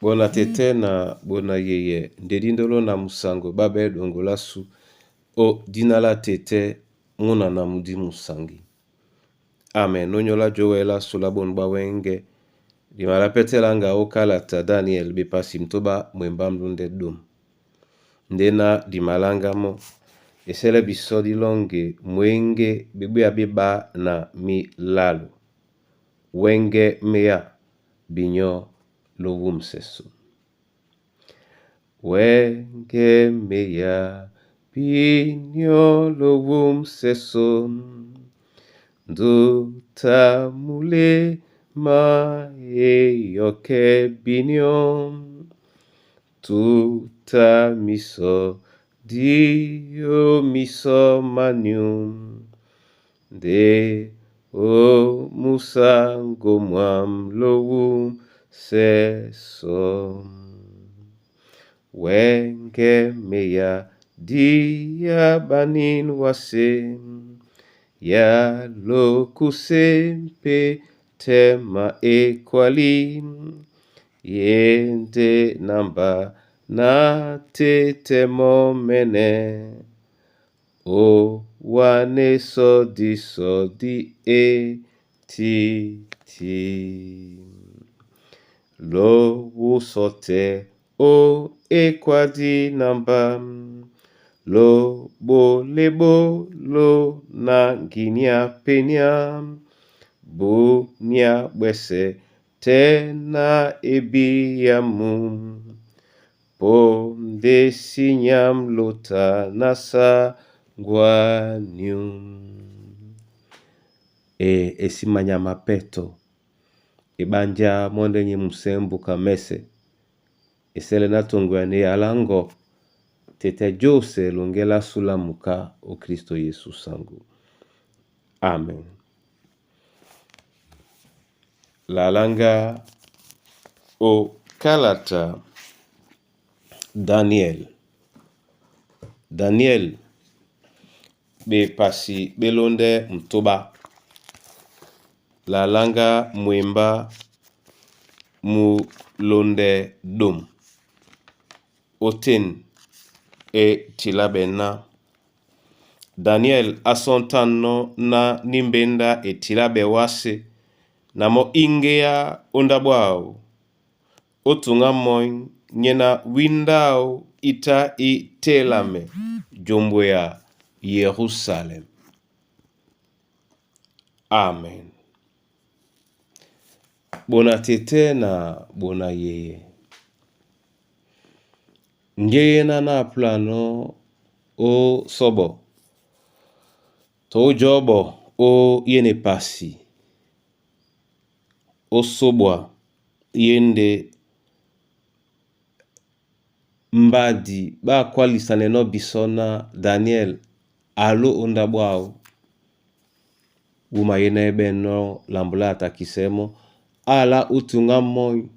Bona tete na bona yeye nde dindolo na musango babe dongolasu o dina la tete muna na mudi musangi. Amen. Onyola jowela sula bonu ba wenge dimala petelanga o kalata Daniel bepasi mtoba mwemba mlunde dum. Ndena dimalanga mo esele biso dilonge mwenge bebweya beba na milalu. Wenge meya binyo lowumseso. Wenge meya binyo lowumseso. Nduta mule ma eyoke binyo. Tuta miso dio miso manium. De o musango mwam lowum seso. Wenge meya dia banin wase. Ya lokusempe tema ekwali. Yende namba na tete momene. O wane so di so di e ti ti. Lo sote o ekwadi namba. Lo bo lebo lo na ginia penia. Bu nia bwese te na ebiamu. Po nde sinyam lota nasa ngwanium. E esimanya mapeto. Ebanja monde nyi musembu kamese. Esele na tongwe ne alango. Tete jose longela sula muka o Kristo Yesu sangu. Amen. Lalanga o kalata Daniel. Daniel bepasi belonde mtoba. Lalanga mwemba mulonde dom. Oten e tilabena. Daniel asontano na nimbenda e tilabe wase na mo ingea ondabwao. Otunga moin nyena windao ita i telame jombwe ya Yerusalem. Amen. Bona tete na bona yeye. Ngeye na na plano o sobo. To jobo o yene pasi. O sobwa yende mbadi ba kwalisa neno biso na Daniel alo ondabwao. Wuma yena ebe no lambula atakisemo ala utunga moi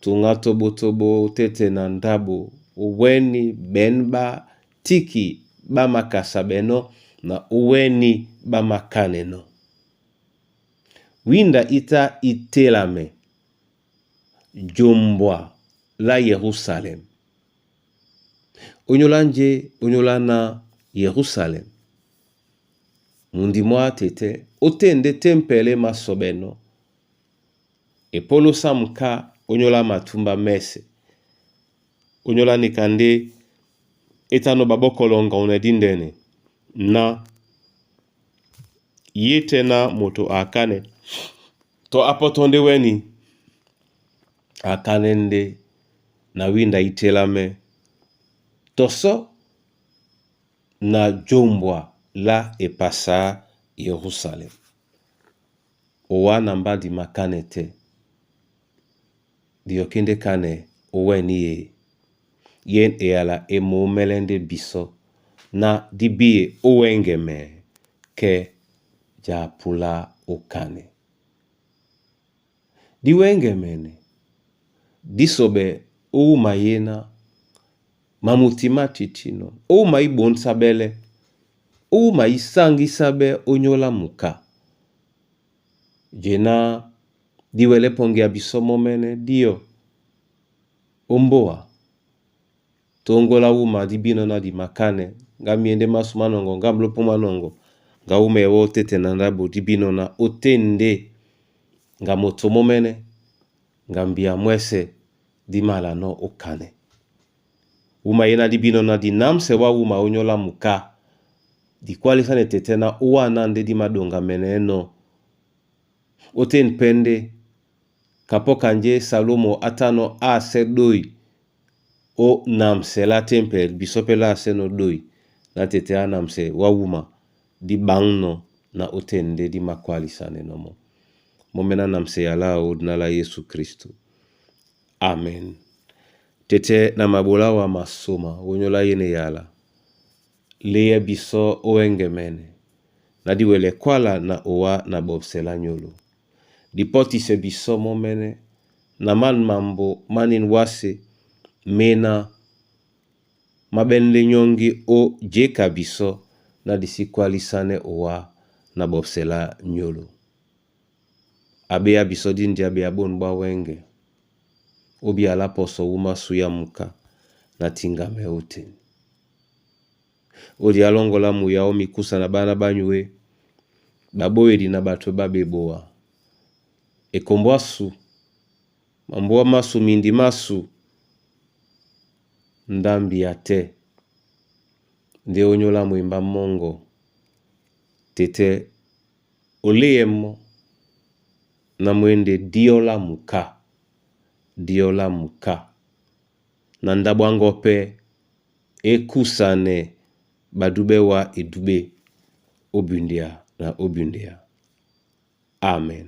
tunga tobo tete na ndabo uweni benba tiki bamakasa beno na uweni bamakaneno. Winda ita itelame jombwa la Yerusalem. Onyola nje onyola na Yerusalem. Mundi mwa tete otende tempele masobeno. Epolo samka onyola matumba mese. Onyola nikande etano babokolonga onedindene na ye tena moto akane to apotonde weni akane nde na winda itelame toso na jombwa la epasa Yerusalem. Owa na mbadi makane te. Diokende kane oweni ye. Yen eyala emo melende biso na dibie owengeme ke japula okane. Diwengemene disobe ouma yena mamutima titino ouma ibonsabele ouma isangisabe onyola muka. Jena diwele pongia biso momene dio. Ó mbóa tóŋgólá wúma dí bínɔ̄ ná dimakánɛ, ŋgá myéndé másū má nɔŋgɔ, ŋgá mlópó má nɔŋgɔ, ŋgá wúma ewɔ́ ótéte na ndáɓo dí bínɔ̄ ná ótên ndé ŋga moto mɔ́mɛ́nɛ́, ŋga mbia mwɛ́sɛ̄ dí malanɔ́ ó kanɛ. Wúma yéná dí bínɔ̄ ná di námsɛ wá wúma ónyólá muká, di kwálísánɛ tetɛ́ ná ówánā ndé dí māɗoŋgamɛnɛ́nɔ̄. Ótên pɛ́ ndé kapɔ́ kanjé Salómo á tánɔ̄ áasɛ́ ɗói ó namsɛ lá témpel, bisɔ́ pɛ́ lá asɛ́nɔ̄ ɗói ná tetɛ́ á namsɛ wá wúma dí ɓáŋnɔ̄ ná ótên ndé dí mākwálísánɛ́nɔ̄ mɔ́. Mɔ́mɛ́nɛ́ á namsɛ yalá ó dina lá Yésu Kristô. Amen. Tɛ́tɛ́ na maɓolá wá masôma wónyólá yéne yala, léyɛ́ bisɔ́ ó wɛ́ŋgɛmɛ́nɛ́, ná dí wɛlɛ kwála na owá na ɓɔpsɛ lá nyólo. Di pɔ́tisɛ bisɔ́ mɔ́mɛ́nɛ́ na mán mambo mánín wásē méná má ɓɛ́nlé nyɔ́ŋgí ó jěka bisɔ́ ná di sí kwálísánɛ́ owá na ɓɔpsɛ lá nyólo. Aɓéá bisɔ́ dí ndyabea bôn ɓá wɛ́ŋgɛ, ó byalá pɔsɔ wúma sú yá muká ná tíŋgamɛ́ ótên. Ó diá lɔ́ŋgɔ̄ lá muya ó mikúsa na ɓána ɓá nyué, ɓaɓóyedi na ɓato ɓá ɓeboa. Ekombo ásu, mambóa másu, mindi másu, ndámbi a tɛ́, ndé ónyólá mwembá mɔ́ŋgɔ, tetɛ́ o léyɛ mɔ́ ná mwéndé díɔ lá muká, díɔ lá muká, na ndáɓo á ŋgɔ́ pɛ́ é kúsanɛ ɓadúɓɛ́ wá edúɓé ó bundea na ó bundea. Amen.